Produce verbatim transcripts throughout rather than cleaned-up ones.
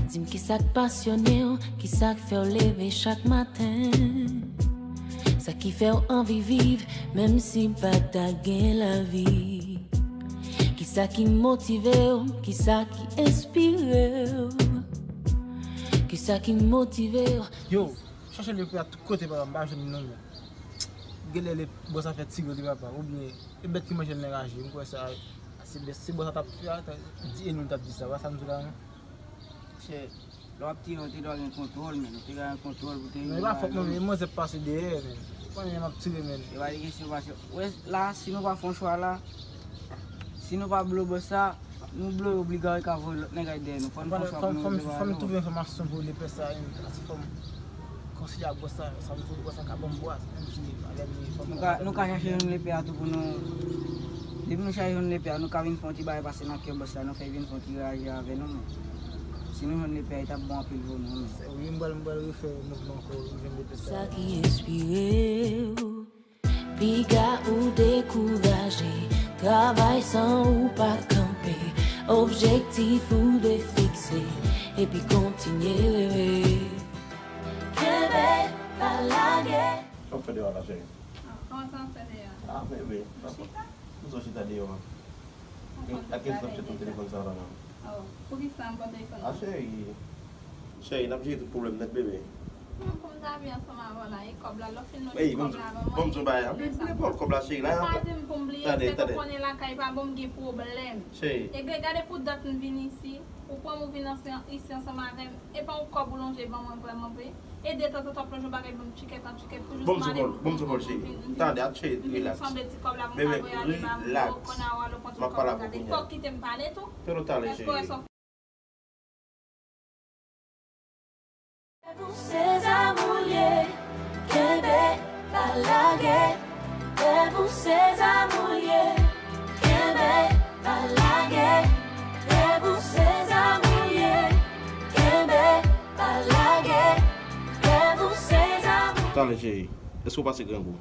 Di m kisa k pasyone w, kisa k fè w leve chak maten. Sa ki fè w anvi viv, menm si pa ta gen lavi. Kisa ki motive w, kisa ki enspire w. Kisa ki motive w. Yo, chache lepè a tout kote papa, m pa jwenn li non men. Genlè le bò sa fè ti gwo li papa, oubyen e bèt ki manje l nan raje, m kwè sa, se bèt, se bò sa t ap fè a, di e nou l t ap di sa, wè sa m di la non. Chè, lè w ap tire, ou te dwe gen kontwòl, men, ou te dwe gen kontwòl pou te rive. Men e pa fòt mwen, men, manzè pase dèyè, men. Ou konnen m ap tire, men. E pa de kesyon pase. Wè, la, si nou pa fè yon chwa la, si nou pa blow bò sa, nou blow obliga yo ka voye lòt nèg ay dèyè nou. Fò n fè yon chwa pou nou rive. Fò m twouve enfòmasyon pou lepè sa, men, paske fò m konseye ak bò sa, sa m twouve bò sa ka ban m bwa, menm si avè m li fò m. Nou ka, nou ka chache yon lepè a tou pou nou, depi nou chache yon lepè a, nou ka vin fè yon ti bagay pase nan kè bò sa, nou fè vin fè yon ti reyaji avè nou, men si nou jwenn lepè a, li t ap bon anpil pou nou, men. Wi, m pral, m pral refè mouvman ankò, m jwenn lepè sa. Sa ki enspire w, piga ou dekouraje, travay san ou pa kanpe, objektif ou dwe fikse, epi kontinye reve. Kenbe, pa lage. Sa w fè deyò la, cheri? Ah, kòman sa w fè deyò? Ah, bebe. Ou chita? M sot chita deyò an. Ak kiyès w ap chèche telefòn sa la menm? Oh, poukisa m pran telefòn nan? Ah, cheri. Cheri, n ap jere tout pwoblèm nèt, bebe. Mwen, pou m ta viv ansanm avè w la, e kòb la, lè w fin nou di kòb la ban mwen. Bon, m di w bagay, anpil pale kòb la, cheri, la. Pa di m pou m bliye, se ke w konnen lakay pa bon, m gen pwoblèm. Cheri. E gade pou dat m vin isi, ou pran m ou vin ansanm, isi ansanm avè m, e pa yon kòb ou lonje ban mwen vrèman vre. E detanzantan w ap lonje yon bagay ban m chikèt an chikèt pou jis m ale pou m vin, vin, vin, vin sanble ti kòb la pou m ka voye ale ba moun yo, konn a w al ou pran tout kòb la, gade, fò w kite m pale tou. Èske w wè sa w fè? Lè pou se zam ou l ye, kenbe, pa lage. Lè pou se zam ou l ye, kenbe, pa lage. Lè pou se zam ou l ye, kenbe, pa lage. Lè pou se zam ou l ye. Talè, cheri, èske w pase grangou?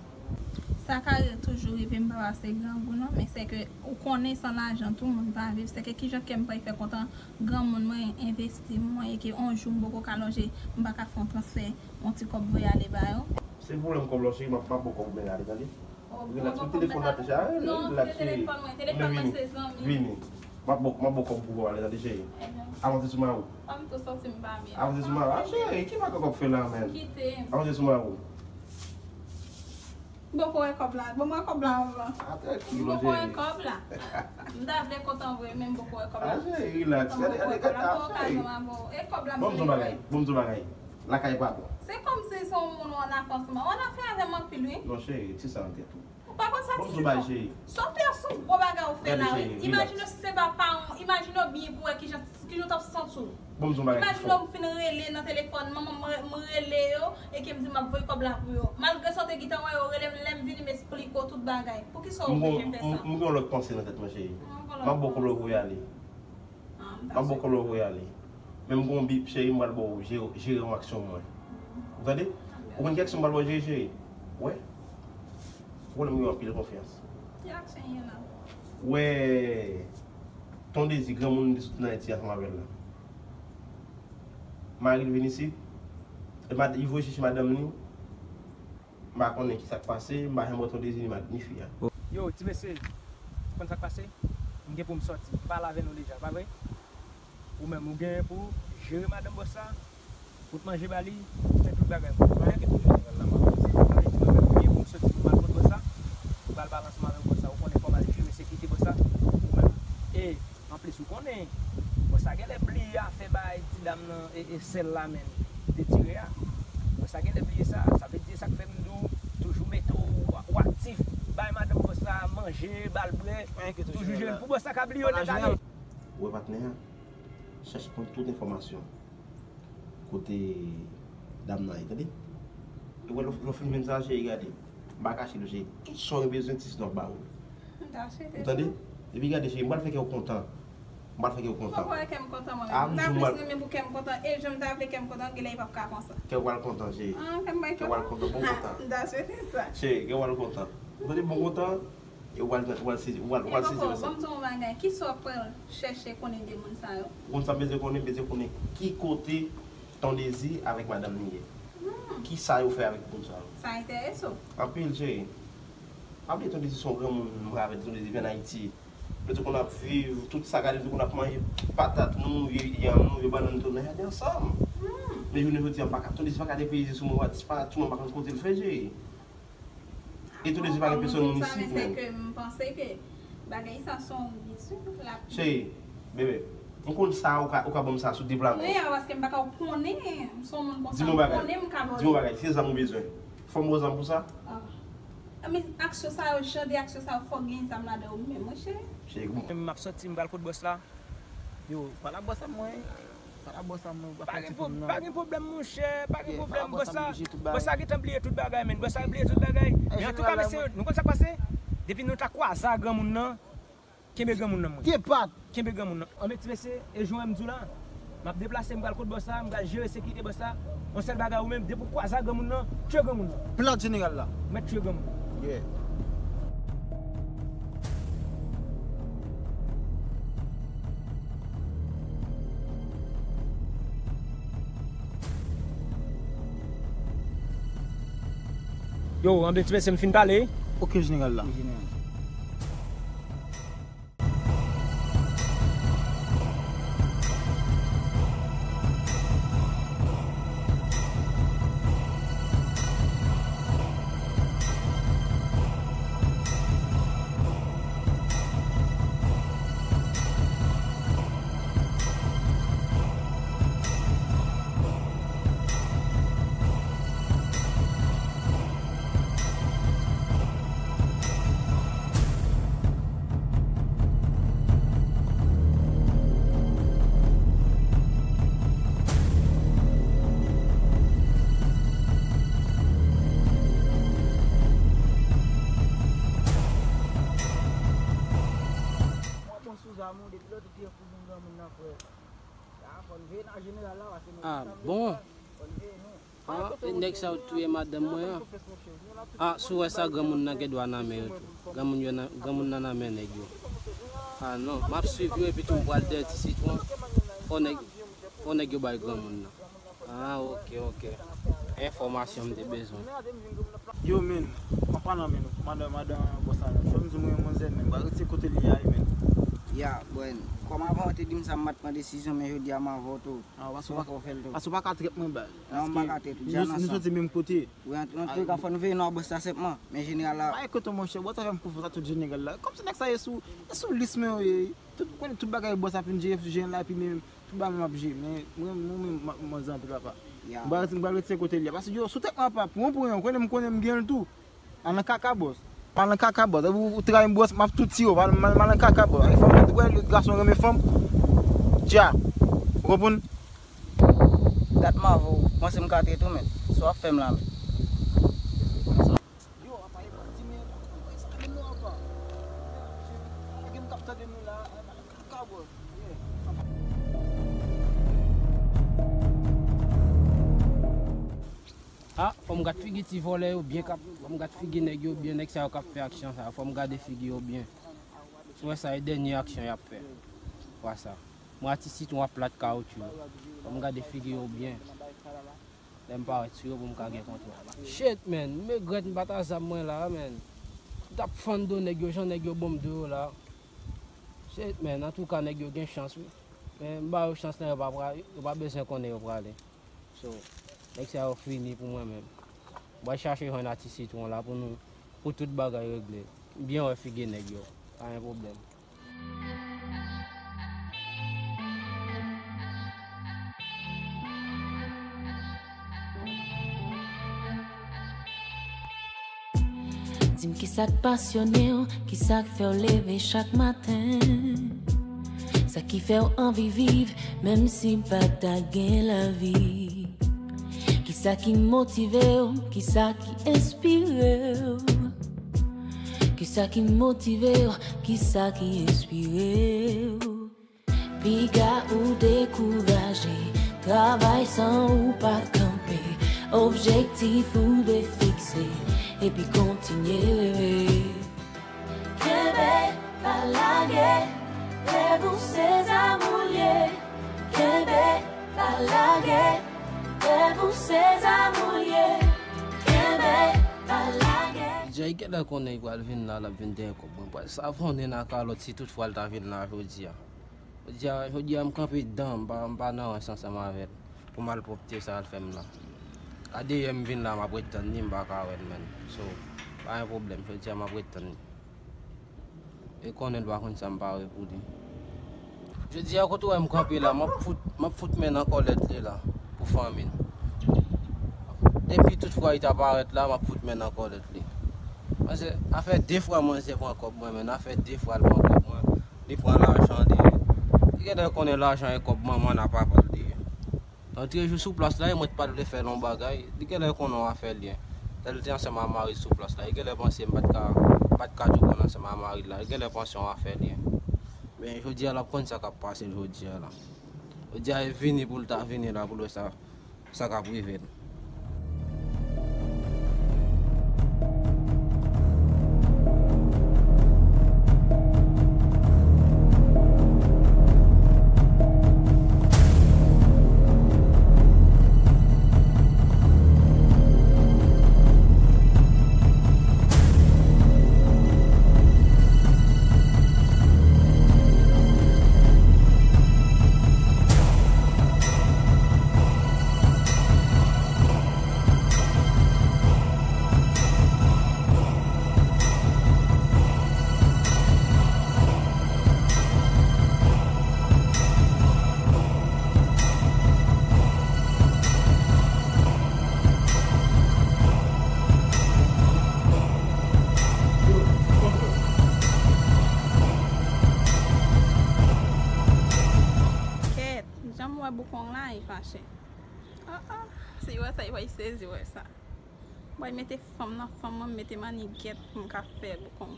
Sa ka toujou rive m pa pase grangou non, men se ke ou konnen san lajan tou moun pa viv. Se ke kijan ke m pral fè kontan granmoun mwen envesti mwen e ke yon jou m poko ka lonje, m pa ka fè yon transfè, yon ti kòb voye ale ba yo. Se pwoblèm kòb la, cheri, m ap, m ap ba w kòb ou mennen ale, tande? Relax, kite telefòn nan deja, relax, cheri. Telefòn mwen se zanmi. Vini. M ap ba w, m ap ba w kòb pou w ale, tande, cheri? Avanse sou mari w. Avanse sou mari w. Ah, cheri, ki makank w ap fè la, menn? Avanse sou mari w. M poko wè kòb la. Ban mwen kòb la anvan. Atè ki. M poko wè kòb la. M ta vle kontan vre, men m poko wè kòb la. Ah, cheri, relax. Gade, gade, gade, ah, cheri. E kòb la m vle wè. Bon, m di w bagay. Bon, m di w bagay. Lakay pa bon. Se kòmsi se yon moun ou annafè ansanm. Ou annafè avè m anpil, wi. Non, cheri, ti sa nan tèt ou. Ou pa konn sa ti sa. Sa w fè sou gwo bagay ou fè la, wi. Imajine si se pa paran w, imajine w byen pou wè kijan, kijan w t ap santi w. Imajine w m fin rele nan telefòn, manman m, m rele yo, e ke m di m ap voye kòb la pou yo. Malgre sa w te gentan wè yo rele m, lè m vini m esplike w tout bagay. Poukisa w oblije fè sa? M gen yon lòt panse nan tèt mwen, cheri. M ap ba w kòb la pou w voye ale. M ap ba w kòb la pou w voye ale. Men m gen yon bi, cheri, m pral ba w jere, jere yon aksyon mwen. Ou tande? Ou konn ki aksyon m pral ba w jere, cheri? Wè. Ou konnen m gen anpil konfyans. Ki aksyon l ye la? Wè, Ton Dezi, granmoun li sot nan Ayiti ansanm avè l la. Mari l vin isit. E mad-, li voye chèche madanm li. M pa konnen ki sa k pase, m pa janm wè Ton Dezi ni mad-, ni fi a. Yo, ti mesye, ou konn sa k pase? M gen pou m sòti. M pale avè nou deja, pa vre? Ou menm, ou gen pou w jere madanm bòs la, pou w t manje ba li, fè tout bagay. Ou konnen ke tout jeneral la, m ap panse. Mwen, di mwen menm, m gen pou m sòti pou m al kot bòs la, pou m al pale ansanm avèk bòs la. Ou konnen fò m al jere sekirite bòs la, ou menm. E, Anplis, ou konnen, bòs la genlè bliye afè bay ti dam nan e, e sèl la menm te tire a. Bòs la genlè bliye sa. Sa vle di, e sa k fè m di w, toujou mete w, w aktif, bay madanm bòs la manje, ba l bwè, toujou jere l pou bòs la ka bliye w nèt ale. Ou wè patnè a, chache konn tout enfòmasyon kote dam nan ye, tande? E wè lè w fin jwenn sa, cheri, gade. M pa kache nou, cheri. Tout sa w bezwen, ti sista ap ba ou. M ta swete sa. Ou tande? Epi gade, cheri, m pral fè kè w kontan. M pral fè kè w kontan. Ou poko wè kè m kontan mwen menm. M ta plis renmen pou kè m kontan. E jan m ta vle kè m kontan, genlè li p ap ka konsa. Kè w pral kontan, cheri. Ah, kè m pral kontan. Kè w pral kontan, bon kontan. M ta swete sa. Cheri, kè w pral kontan. Ou tande, bon kontan. E ou pral, ou pral sezi, ou pral, ou pral sezi. Epa, bon, ban m di w yon bagay. Kisa w ap pral chèche konnen de moun sa yo? Ou konn sa m bezwen konnen? M bezwen konnen ki kote Ton Dezi avèk madanm li ye. Hmm. Kisa yo fè avèk moun sa yo? Sa enterese w? Anpil, cheri. Pa bliye Ton Dezi se yon granmoun, m avè Ton Dezi vin Ayiti. Nou te konn ap viv, tout sa, gade, nou te konn ap manje patat, nou mouye yanm, nou mouye bannann tou nan jaden ansanm. Hmm. Men jounen jodi a, m pa ka, Ton Dezi pa ka depeyize sou mwen, pa disparet sou mwen, m pa konn kote l fè, cheri. E Ton Dezi pa gen pèsòn moun isit, menm. Bon, m di w sa, men se ke m panse ke bagay sa se yon bizou l ap. Cheri, bebe, m konn sa, ou ka, ou ka ban m sa sou de pla men. Wi, a, paske m pa ka konnen, m se yon moun konsa, m konnen m ka ba w. Di m yon bagay, se zam ou bezwen. Fò m ba w zam pou sa? Ah. Men aksyon sa yo, jan de aksyon sa yo, fòk gen zam ladan yo menm, wi, cheri. Cheri, bon. M ap sòti, m pral kot bòs la. Yo, pale a bòs la mwen. Pale a bòs la mwen, pa gen pwoblèm, monchè, pa gen pwoblèm. Bòs la, bòs la gentan bliye tout bagay, men. Bòs la bliye tout bagay. Men antouka, mesye, nou konn sa k pase? Depi nou ta kwaze a granmoun nan, kenbe granmoun nan, mwen. Kenbe granmoun nan. Anben, ti mesye, e jan m di w la, m ap deplase, m pral kot bòs la, m pral jere sekirite bòs la. Yon sèl bagay, ou menm, depi w kwaze a granmoun nan, tiye granmoun nan. Plat jeneral la. Ou mèt tiye granmoun nan. Yeah. Yo, anben, ti mesye, m fin pale. Ok, jeneral la. Mwen pran sou zam ou depi lòt ou te fou pou granmoun nan, frè. Ah bon? Ah, e nèg sa yo touye madanm mwen an. Ah, si w wè sa, granmoun nan gen dwa nan men yo tou. Granmoun yo nan, granmoun nan nan men nèg yo. Ah non, m ap swiv yo epi tou m pral dèyè ti sitwon. Fò nèg, fò nèg yo bay granmoun nan. Ah, ok, ok. Enfòmasyon m te bezwen. Yo, men, m ap pale nan men nou. Madan, madan bòs la, jwenn di mwen yon manzè, men, ba retire kote li a, men. Ya, bon, kòm avan ou te di m sa, m pa t pran desizyon, men jodi a m avè w tou. Ah, paske w pa ka fè l tou. Paske w pa ka trèt mwen, baz. Non, m pa ka trèt ou, dja nan san. Nou soti menm kote. Wi, an, antouka, fò n veye non a bòs la senpman. Men jeneral la. Pa ekoute, monchè, bòs la fè m konfyans a tout jeneral la. Kòmsi nèg sa ye sou, e sou lis mwen yo ye. Tout, konnen tout bagay bòs la fin jere, jere la, epi men, tout bagay m ap jere. Men, mwen, mwen, mwen, mwen, mwen, anpil papa. Ya. M pral, m pral retire kote li a. Paske yo, sou tèt mwen, papa, pou yon, pou yon, konnen m, konnen m gen l tou. Al nan kaka, bòs. Al nan kaka, bòs. Ou, ou trayi m, bòs, m ap tou tiye w. Al, al, al nan kaka, bòs. Ay, fanm, ou wè lè gason renmen fanm. Dja. Ou konprann? Dat m avè w. Panse m ka trete w, men. Sa w ap fè m la, men. Yo, apa, e pati, men. Sa men non, apa. Gen m k ap tande nou la. Al nan kaka, bòs. Yeah. Ah, fò m gad figi ti vòlè yo byen k ap, fò m gad figi nèg yo byen, nèg sa yo k ap fè aksyon sa yo, fò m gade figi yo byen. Si w wè sa, e dènye aksyon y ap fè. Wè sa. Mwen a ti sitwon ap plat kawotchou yo. Fò m gade figi yo byen. Lè m parèt sou yo pou m ka gen kontwòl. Shit, man, m regrèt m pa t a zam mwen la, man. M t ap fann do nèg yo, jan nèg yo ban m do yo la. Shit, man, antouka, nèg yo gen chans, wi. Men, m ba yo chans la, yo pa pra-, yo pa bezwen konnen yo prale. So, nèg sa yo fini pou mwen menm. M pral chache jwenn a ti sitwon la pou nou, pou tout bagay regle. M byen wè figi nèg yo. Pa gen pwoblèm. Di m kisa k pasyone w, kisa k fè w leve chak maten. Sa ki fè w anvi viv, menm si pa ta gen lavi. Kisa ki motive w, kisa ki enspire w. Kisa ki motive w, kisa ki enspire w. Piga ou dekouraje, travay san ou pa kanpe. Objektif ou dwe fikse, epi kontinye reve. Pa lage, leve w se zam ou l ye. Kenbe, pa lage, leve w se zam ou l ye. Kenbe, pa lage. Jay genlè konnen li pral vin la, l ap vin dèyè kòb mwen. Pral savonnen nan kalòt si toutfwa l ta vin la jodi a. Jodi a, jodi a m kanpe dan, m pa, m pa nan rans ansanm avè l. Pou malpwòpte sa l fè m la. Gade yè m vin la, m ap ret tann li, m pa ka wè l, menn. So, pa gen pwoblèm, jodi a m ap ret tann li. E konnen l pa konn sa m pare pou li. Jodi a, kote w wè m kanpe la, m ap fout, m ap fout men nan kòlèt li la, pou fanmi l. Depi toutfwa li ta parèt la, m ap fout men nan kòlèt li. Paske, afè de fwa manzè pran kòb mwen, menn, afè de fwa l pran kòb mwen. Li pran lajan li. Li genlè konnen lajan e kòb manman l a papa l li ye. Antre jou sou plas la, e mwen t pa t vle fè l yon bagay. Li genlè konnen yon afè l ye. Lè l te ansanm a mari l sou plas la, li genlè panse m pa t ka, pa t ka tou konn ansanm a mari l la. Li genlè panse yon afè l ye. Men jodi a, l ap konn sa k ap pase l jodi a la. Jodi a, e vini pou l ta vini la, pou l wè sa. Sa k ap rive l. Kèt, jan m wè Boukong la, li fache. Ah, ah, si wè sa, li pral sezi wè sa. Mwen mete fanm nan fanm mwen, mete mannigèt pou m ka fè Boukong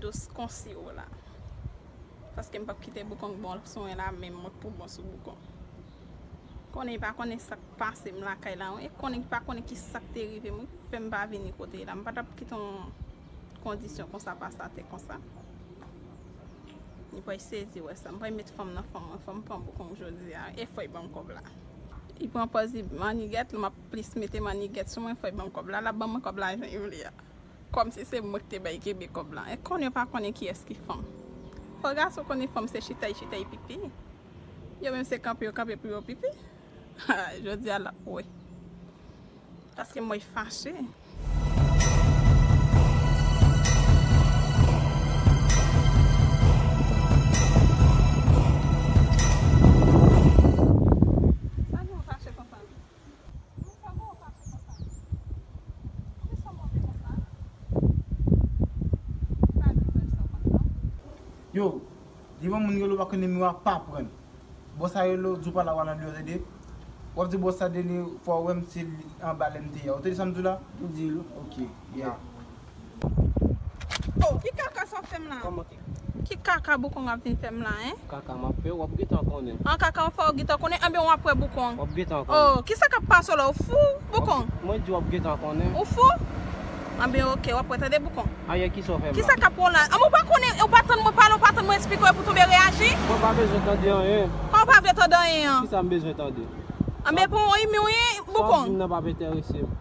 dous konsi w la. Paske m p ap kite Boukong bon swen la, men mwen pou bon sou Boukong. Konnen li pa konnen sa k pase m lakay la, e konnen li pa konnen ki sa k te rive m, wi, fè m pa vini kote l la. M pa t ap kite yon kondisyon konsa pase atè konsa. Li pral sezi wè sa. M pral met fanm nan fanm mwen, fò m pran Boukong jodi a, e fò l ban m kòb la. Li pran pòz li mannigèt, m ap plis mete mannigèt sou mwen, fò l ban m kòb la, l ap ban mwen kòb la jan li vle a. Kòmsi se mwen ki te bay kenbe kòb la. E konnen yo pa konnen kiyès ki fanm. Fò gason konnen fanm se chita y chita y pipi. Yo menm se kanpe yo kanpe pou yo pipi. Jodi a l ap wè. Paske mwen fache. Sa gen w fache konsa? Yo, devan moun yo, lè w pa konnen miwa pa pran. Bòs sa rele w, di w pa la, w al andeyo, tande. W ap di bòs sa de li, fò w wè m se li anba lè m te ye a. Ou tande sa m di w la? Ou di l. Ok, yeah. Oh, ki kaka sa w ap fè m la? Kòman ki? Ki kaka Boukong ap vin fè m la, en? Kaka m ap fè, w ap gentan konnen. An kaka w fè, w gentan konnen, anben w ap wè Boukong. W ap gentan konnen. Oh, kisa k ap pase w la, ou fou, Boukong? Mwen di w ap gentan konnen. Ou fou? Anben, ok, w ap wè, tande, Boukong. Ayè, kisa w fè m la? Kisa k ap pran w la? Anben, ou pa konnen, ou pa tann mwen pale, ou pa tann mwen esplike w, epi w tonbe reyaji? Mwen pa bezwen tande anyen. Kòman w pa vle tande anyen an? Kisa m bezwen tande? Anben, pou yon imi w ye, Boukong. Sa w di m nan p ap enterese m.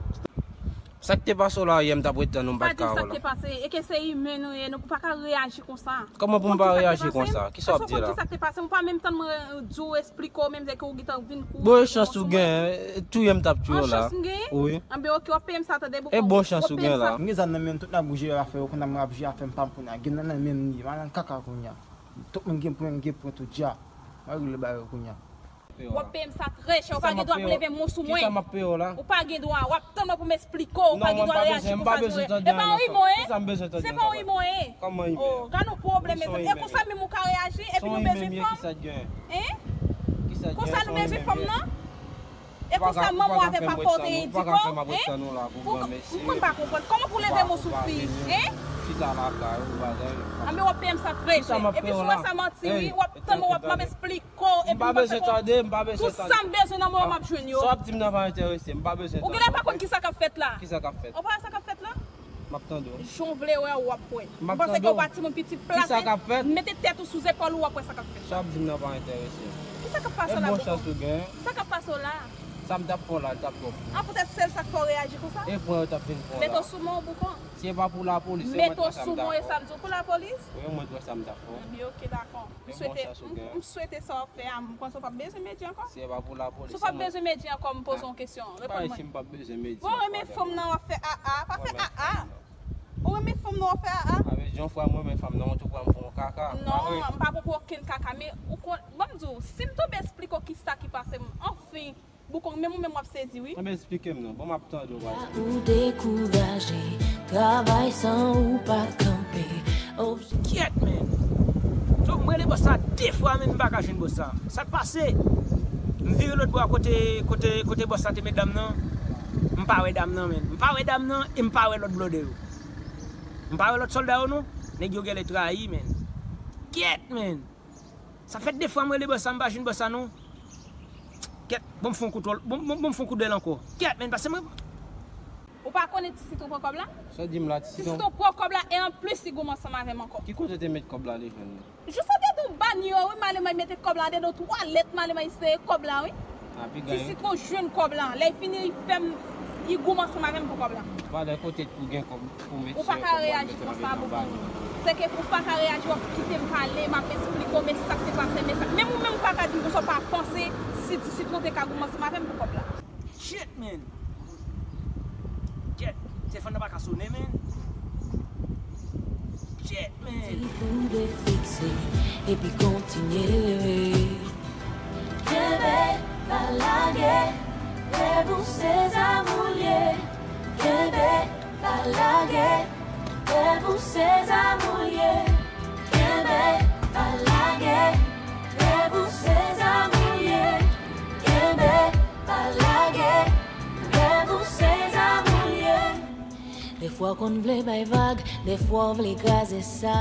Sa k te pase w la yè, m t ap ret tann ou, m pa t ka wè w la. Pa di m sa k te pase, e ke se imen nou ye, nou pa ka reyaji konsa. Kòman pou m pa reyaji konsa? Kisa w ap di la? Kisa w konn ki sa k te pase? Ou pa menm tann mwen di w esplike w, menm lè ke w gentan vin kouri. Bon, e chans ou genyen, touye m t ap touye w la. An chans m genyen? Wi. Anben, ok, w ap peye m sa, tande, Boukong. E bon chans ou genyen la. M gen zam nan men m, tout n ap bouje afè yo, kounye a mwen ap jwe afè m pa m kounye a. Gen nan nan men m li, m al nan kaka kounye a. Tout moun gen pwen, m gen pwen tou dja. Mwen regle bagay yo kounye a. W ap peye m sa trè chè, ou pa gen dwa pou leve men w sou mwen. Kisa m ap peye w la? Ou pa gen dwa, w ap tann mwen pou m esplike w, ou pa gen dwa reyaji konsa sou mwen. E pa yon imo, en? Kisa m bezwen tande? Se pa yon imo, en? Kòman imo? Oh, gade yon pwoblèm, mezanmi. E konsa menm ou ka reyaji, epi nou bezwen fanm? En? Konsa nou bezwen fanm nan? E konsa manman w avè papa w te di kò, en? Ou konn pa konprann. Kòman pou leve men w sou fi, en? Chita lakay ou, bagay. Anben w ap peye m sa trè chè. Epi si w wè sa manti, wi, w ap tann mwen, w ap, m ap esplike. Ko, epi m pa bezwen tande, m pa bezwen tande. Tout sa m bezwen nan mwen, m ap jwenn yo. Sa w ap di m nan pa enterese m, m pa bezwen tande. Ou genlè pa konn kisa k ap fèt la. Kisa k ap fèt? Ou pa wè sa k ap fèt la? M ap tande w. Jan w vle wè, w ap wè. M ap tande w. M panse ke w pa timoun piti plase. Kisa k ap fèt? Mete tèt ou sou zepòl ou, w ap wè sa k ap fèt. Sa w ap di m nan pa enterese m. Kisa k ap pase w la, Boukan? E bon chans ou gen. Sa k ap pase w la? Sa m t ap fè w la, l t ap twòp pou ou. A, poutèt se sa k fè w reyaji konsa? E pran yo t ap vin pran w la. Mete w sou men w, Boukan. Si e pa pou lapolis, se mwen t wè sa m t ap fè w. Mete w sou men w, e sa m di w pou lapolis? Wi, mwen t wè sa m t ap fè w. Ebyen, oke, dakò. M swete, m, m swete sa w ap fè a, m panse w p ap bezwen Medjy ankò. Si e pa pou lapolis, se mwen. Si w p ap bezwen Medjy ankò, m poze w yon kesyon. Reponn mwen. Si m p ap bezwen Medjy ankò, bon, renmen fanm nan w ap fè aa, pa fè aa. Ou renmen fanm nan w ap fè aa. A, men jan fwa mwen renmen fanm nan, ou tou pran m pou yon kaka. Non, m pa pran w pou okenn kaka, men ou konn, ban m di w, si m tonbe esplike w kisa ki pase m, anfen. Boukan, menm ou menm w ap sezi, wi. Enben, esplike m non. Bon, m ap tande w, baz. Ou dekouraje, travay san ou pa kanpe. Kyèt, men. So, m rele bòs sa de fwa, men m pa ka jwenn bòs sa. Sa k pase? M vire lòt bò a kote, kote, kote bòs sa te met dam nan. M pa wè dam nan, men. M pa wè dam nan e m pa wè lòt blòdè yo. M pa wè lòt sòlda yo, non. Nèg yo genlè trayi, men. Kyèt, men. Sa fè de fwa m rele bòs sa, m pa jwenn bòs sa non. Kèt, bon, m fè yon kout wòl, bon, bon, bon, m fè yon kout dèl ankò. Kèt, men, pase mwen. Ou pa konnen Ti Sitwon pran kòb la? Sa w di m la, Ti Sitwon? Ti Sitwon pran kòb la e anplis li gou ansanm avè m ankò. Ki kote w te met kòb la, li jwenn li? Jis an dedan banyo, wi, malemay mete kòb la, andedan twalèt, malemay sere kòb la, wi. Ti Sitwon jwenn kòb la. Lè l fini, li fè m, li gou ansanm avè m pou kòb la. Valè kote pou gen kòb pou met sere kòb pou al mete nan banyo. Ou pa ka reyaji konsa, Boukan. Se ke ou pa ka reyaji, w ap kite m pale, m ap esplike w, men sa k te pase, men sa. Menm ou menm ou pa ka di m konsa w pa panse si Ti Sitwon te ka gou ansanm avè m pou kòb la. Shit, man. Kèt, telefòn nan pa ka sonnen, man. Shit, man. Ti fou de fikse, epi kontinye reve. Kenbe, pa lage, rèv ou se zam ou l ye. Kenbe, pa lage, rèv ou se zam ou l ye. Kenbe, pa lage, rèv ou se zam ou l ye. Kenbe, pa lage, rèv ou se zam ou l ye. Dèfwa w konn vle bay vag, dèfwa w vle kraze sa.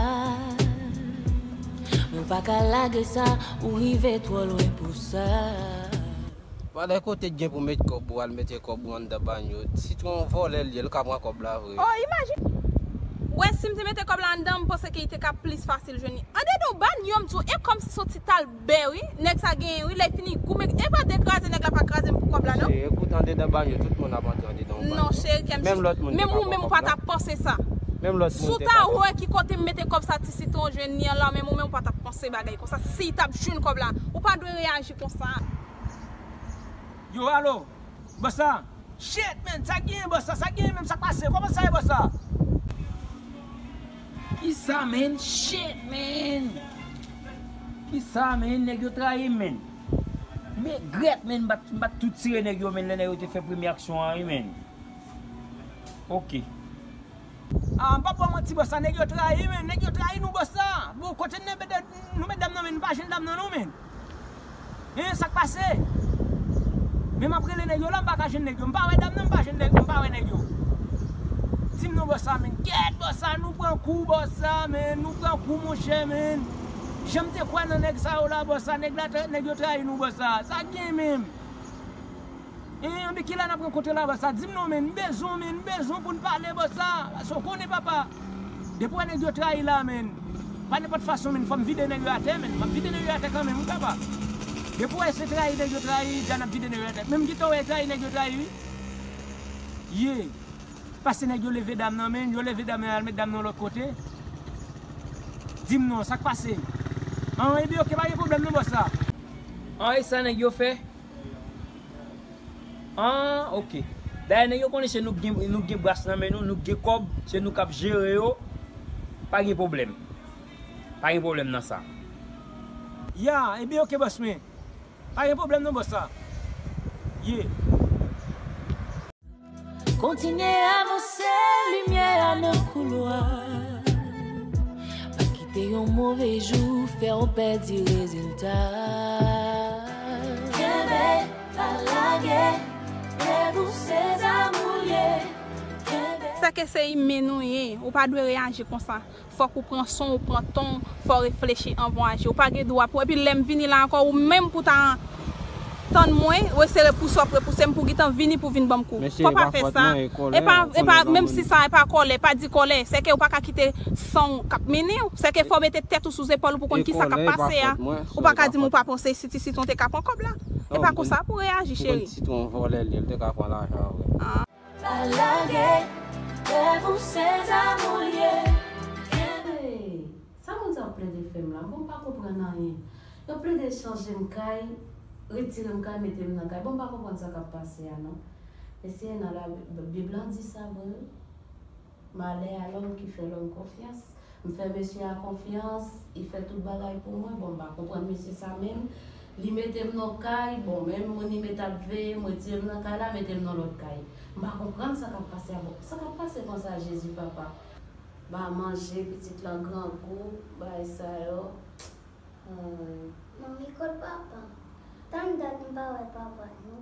Men w pa ka lage sa, ou rive twò lwen pou sa. Valè kote gen pou met kòb ou al mete kòb ou anndan banyo. Sitwon vòlè l ye, l ka pran kòb la vre. Oh, imajine. Wè, si m te mete kòb la anndan, m panse ke li te ka plis fasil jwenn li. Andedan banyo, m di w, e kòmsi se yon ti talbè, wi. Nèg sa genyen, wi. Lè l fini goumen, e pa dekraze nèg la, pa kraze m pou kòb la, non. Cheri, ekout, andedan banyo, tout moun ap antre andedan yon banyo. Non, cheri, kèm. Menm lòt moun te ka pran kòb la. Menm ou menm ou pa t ap panse sa. Menm lòt moun te ka pran. Si w ta wè ki kote m mete kòb sa Ti Sitwon jwenn li an la, menm ou menm ou pa t ap panse bagay konsa. Si l t ap jwenn kòb la, ou pa dwe reyaji konsa. Yo, alo, bòs la. Shit, man, sa k genyen, bòs la? Sa k genyen menm? Sa k pase? Kòman sa ye, bòs la? Kisa, man? Shit, man. Kisa, man? Nèg yo trayi m, man. M regrèt, man, m pa t, m pa t tou tire nèg yo, man, lè nèg yo te fè premye aksyon an, wi, man. Ok. Ah, m p ap ba w manti, bòs la, nèg yo trayi, man, nèg yo trayi nou, bòs la. Bon, kote n te mete, nou met dam nan, man, nou pa jwenn dam nan, non, man. Hein, sa k pase? Men m ap rele nèg yo la, m pa ka jwenn nèg yo. M pa wè dam nan, m pa jwenn nèg, m pa wè nèg yo. Di m non, bòs la, man. Kèt, bòs la, nou pran kou, bòs la, man. Nou pran kou, monchè, man. Jan m te kwè nan nèg sa yo la, bòs la, nèg la, nèg yo trayi nou, bòs la. Sa k gen menm? Eh, anben kilè n ap rankontre la, bòs la? Di m non, man, m bezwen w, man, m bezwen w pou n pale, bòs la. Paske w konnen, papa. Depi w wè nèg yo trayi la, man. Pa nenpòt fason, man, fò m vide nèg yo atè, man. M ap vide nèg yo atè kanmenm, wi, papa. Depi w wè se trayi nèg yo trayi, dja n ap vide nèg yo atè. Men m gentan wè trayi nèg yo trayi, wi. Ye. Paske nèg yo leve dam nan, man. Yo leve dam nan, y al met dam nan lòt kote. Di m non, sa k pase? An, ebyen, oke, pa gen pwoblèm non, bòs la. An, e sa nèg yo fè? Ah, ok. Dayè, nèg yo konnen se nou k gen, nou k gen bras nan men nou, nou k gen kòb, se nou k ap jere yo. Pa gen pwoblèm. Pa gen pwoblèm nan sa. Ya, ebyen, ok, bòs mwen. Pa gen pwoblèm non, bòs la. Ye. Kontinye avanse, limyè a nan koulwa. Pa kite yon move jou fè w pèdi rezilta. Kenbe, pa lage, rèv ou se zam ou l ye. Kenbe. Sa ke se imen nou ye, ou pa dwe reyaji konsa. Fòk ou pran son, ou pran ton, fò w reflechi anvan w aji. Ou pa gen dwa pou, epi lè m vini la ankò, ou menm pou ta, Tann mwen, w eseye repouse w ap repouse m pou gentan vini pou vin ban m kou. Fò pa fè sa. E pa, e pa, menm si sa, e pa kòlè, pa di kòlè. Sèke ou pa ka kite san w k ap mennen w. Sèke fò w mete tèt ou sou zepòl ou pou konn kisa k ap pase a. Ou pa ka di m ou pa panse si ti sitwon te ka pran kòb la. E pa konsa pou reyaji, cheri. Sitwon vòlè li, li te ka pran lajan vre. Pa lage, lèv ou se zamoulye. Hey, sa moun sa yo plede fè m la? Bon, m pa konprann anyen. Yo plede chanje m kay, retire m kay, mete m nan kay. Bon, m pa konprann sa k ap pase a non. Mesye, nan la Bib lan di sa vre wi. Malè a lòm ki fè lòm konfyans. M fè mesye a konfyans, li fè tout bagay pou mwen. Bon, m pa konprann mesye sa menm. Li mete m nan kay, bon, menm moun li mete ap veye m, retire m nan kay la, mete m nan lòt kay. M pa konprann sa k ap pase a. Bon, sa k ap pase konsa, Jezi papa? Ba manje, pitit lan grangou, bagay sa yo. Ay. Manmi, kot papa? Tann dat m pa wè papa non.